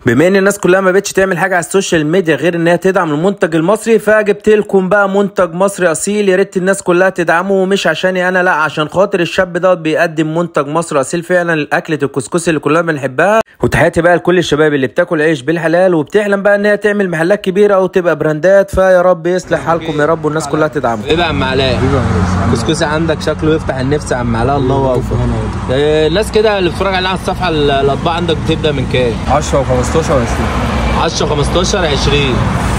بما ان الناس كلها ما بقتش تعمل حاجة على ال social media غير ان هي تدعم المنتج المصري، فجبت لكم بقى منتج مصري اصيل يا ريت الناس كلها تدعمه، مش عشاني انا، لا عشان خاطر الشاب ده بيقدم منتج مصري اصيل فعلا، اكله الكسكسي اللي كلنا بنحبها. وتحياتي بقى لكل الشباب اللي بتاكل عيش بالحلال وبتحلم بقى ان هي تعمل محلات كبيرة او تبقى براندات، فيا رب يصلح حالكم يا رب والناس كلها تدعمه. ايه بقى يا عم علاء؟ الكسكسي عندك شكله يفتح النفس يا عم علاء، الله اكبر. الناس كده اللي بتتفرج علينا على الصفحة، الاطباق عندك بتبدا من كام؟ 10 و15 و20. 10 15 20.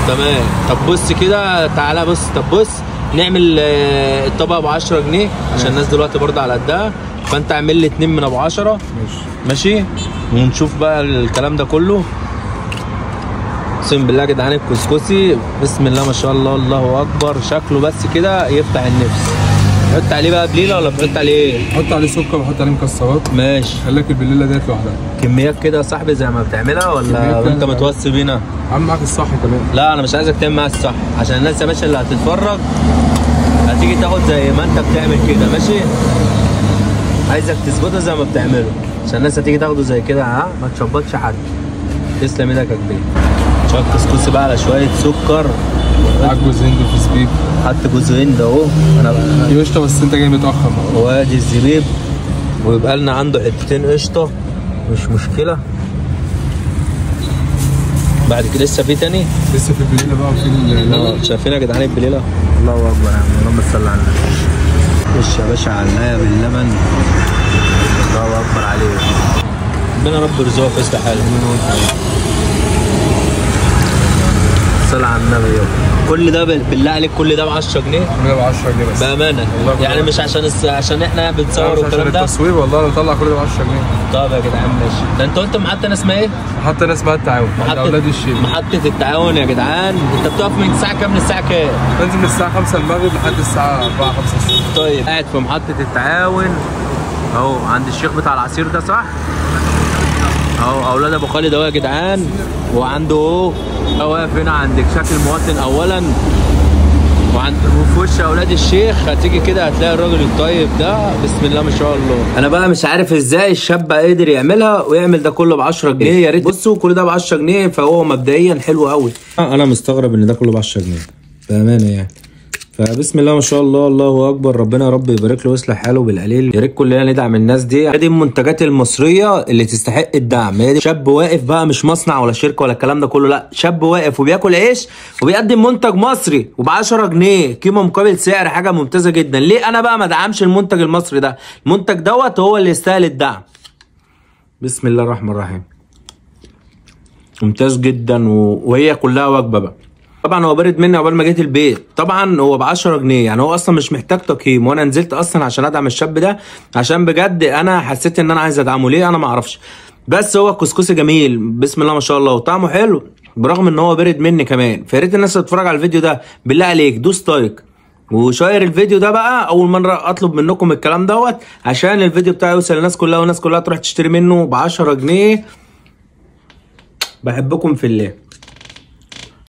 تمام. طب بص كده، تعالى بص، طب بص نعمل الطبق ب 10 جنيه عشان الناس دلوقتي برضه على قدها، فانت اعمل لي 2 من ابو 10. ماشي، ونشوف بقى الكلام ده كله. اقسم بالله يا جدعان الكسكسي بسم الله ما شاء الله، الله اكبر، شكله بس كده يفتح النفس. تحط عليه بقى بليلة ولا بتحط عليه ايه؟ بحط عليه سكر وبحط عليه مكسرات. ماشي. خليك البليله ديت لوحدها. كميات كده يا صاحبي زي ما بتعملها ولا انت متوصي بينا؟ عم معاك الصح كمان. لا انا مش عايزك تعمل معايا الصح، عشان الناس يا باشا اللي هتتفرج هتيجي تاخد زي ما انت بتعمل كده، ماشي؟ عايزك تظبطه زي ما بتعمله عشان الناس هتيجي تاخده زي كده، ها ما تشبطش حد. تسلم ايدك يا كبير. شوية كسكسي بقى على شوية سكر، معاك جوز هند وفي زبيب. حط جوز هند اهو. انا في قشطه بس انت جاي متاخر. وادي الزبيب، ويبقى لنا عنده حتتين قشطه مش مشكلة. بعد كده لسه في تاني؟ لسه في البليله بقى وفي اللبن. شايفين يا جدعان البليله؟ الله اكبر يا عم، اللهم صل على النبي. خش يا باشا على باللبن، الله اكبر عليك. ربنا رب يرزقك ويصلح حالك. صل على النبي. يابا كل ده بالله عليك، كل ده ب 10 جنيه؟ كل ده ب 10 جنيه بس بامانه، يعني مش عشان عشان احنا بنصور والكلام ده، التصوير والله انا بطلع كل ده ب 10 جنيه. طب يا جدعان ماشي. ده انت قلت محطة اسمها ايه؟ محطة اسمها التعاون، محطة اولاد الشيخ. محطة التعاون يا جدعان. انت بتقف من الساعة كام للساعة كام؟ بنزل من الساعة 5 المغرب لحد الساعة 4 5 الصبح. طيب قاعد في محطة التعاون اهو عند الشيخ بتاع العصير ده صح؟ اهو اولاد ابو خالد اهو يا جدعان، وعنده اهو واقف هنا عند شكل المواطن اولا، وعند وفي وش اولاد الشيخ هتيجي كده هتلاقي الراجل الطيب ده بسم الله ما شاء الله. انا بقى مش عارف ازاي الشاب قدر يعملها ويعمل ده كله ب 10 جنيه. يا ريت بصوا كل ده ب 10 جنيه، فهو مبدئيا حلو قوي. انا مستغرب ان ده كله ب 10 جنيه بامانه يعني. فبسم الله ما شاء الله، الله اكبر، ربنا يا رب يبارك له ويصلح حاله بالقليل. يا ريت كلنا ندعم الناس دي، دي المنتجات المصرية اللي تستحق الدعم. هي دي شاب واقف بقى، مش مصنع ولا شركة ولا الكلام ده كله، لا شاب واقف وبياكل عيش وبيقدم منتج مصري وب 10 جنيه قيمة مقابل سعر، حاجة ممتازة جدا. ليه انا بقى ما ادعمش المنتج المصري ده؟ المنتج دوت هو اللي يستاهل الدعم. بسم الله الرحمن الرحيم. ممتاز جدا، وهي كلها وجبة بقى. طبعا هو بارد مني عقبال ما جيت البيت. طبعا هو ب 10 جنيه، يعني هو اصلا مش محتاج تقييم، وانا نزلت اصلا عشان ادعم الشاب ده، عشان بجد انا حسيت ان انا عايز ادعمه. ليه انا ما اعرفش، بس هو الكسكسي جميل بسم الله ما شاء الله وطعمه حلو برغم ان هو بارد مني كمان. فيا ريت الناس اللي تتفرج على الفيديو ده بالله عليك دوس like و share الفيديو ده بقى، اول مرة اطلب منكم الكلام دوت عشان الفيديو بتاعي يوصل للناس كلها، والناس كلها تروح تشتري منه ب 10 جنيه. بحبكم في الله.